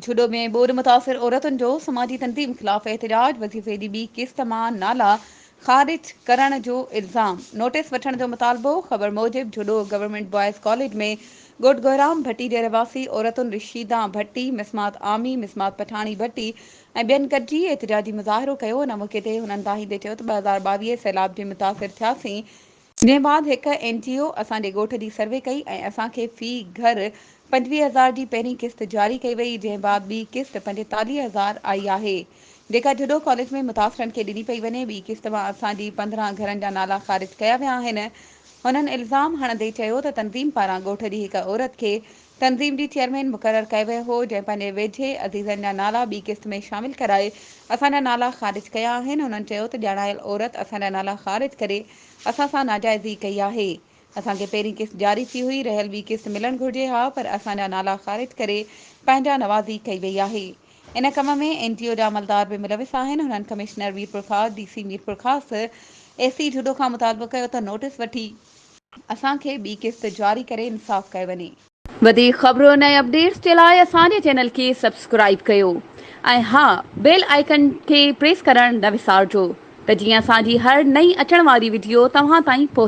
جهڏو ۾ ٻوڏ متاثر عورتن جو سماجي تنظيم خلاف احتجاج، وظيفي جي ٻي قسط مان نالا خارج ڪرڻ جو الزام، نوٽيس وٺڻ جو مطالبو، خبر موجب جهڏو گورنمينٽ بوائز ڪاليج ۾ ڳوٺ گهرام ڀٽي جي رهواسي عورتن رشيدان ڀٽي، مسمات عامي، مسمات پٺاڻي ڀٽي ۽ ٻين گڏجي احتجاجي مظاهرو ڪيو، ان موقعي تي هنن دانهيندي چيو ته 2022 سيلاب جي متاثر ٿياسين، جنهن بعد هڪ اين جي او اسان جي ڳوٺ جي سروي ڪئي ۽ اسان کي في گهر 25 هزار جي پهرين قسط جاري ڪئي وئي جنهن بعد ٻي قسط 45 هزار آئي آهي جيڪا جهڏو ڪاليج ۾ متاثرن کي ڏني پئي وڃي ٻي قسط مان اسان جي 15 گهرن جا نالا خارج ڪيا ويا آهن هنن الزام هڻندي چيو ته تنظيم پاران ڳوٺ جي هڪ عورت کي تنظيم جي چيئرمين مقرر ڪيو ويو هو، جنهن پنهنجي ويجهي عزيزن جا نالا ٻي قسط ۾ شامل ڪرائي اسان جا نالا خارج ڪيا آهن. هنن چيو ته ڄاڻايل عورت اسان جا نالا خارج ڪري اسان سان ناجائزي ڪئي آهي. اسان کي پهرين قسط جاري ٿي هئي، رهيل ٻي قسط ملڻ گهرجي ها پر اسان جا نالا خارج ڪري پنهنجا نوازي ڪئي وئي آهي. ان ڪم ۾ اين جي او جا عملدار به ملوث آهن. هنن commissioner Mirpurkhas, D C Mirpurkhas, A C Jhuddo کان مطالبو ڪيو ته نوٽيس وٺي اسان کي ٻي قسط جاري ڪري انصاف ڪيو وڃي. وڌيڪ خبرن ۽ اپڊيٽس جي لاء اسان جي چينل کي سبسڪرائيب ڪيو ۽ ها بيل آئيڪن کي پريس ڪرڻ نه وسارجو ته جيئن اسان جي هر نئين اچڻ واري وڊيو توهان تائين پهچي.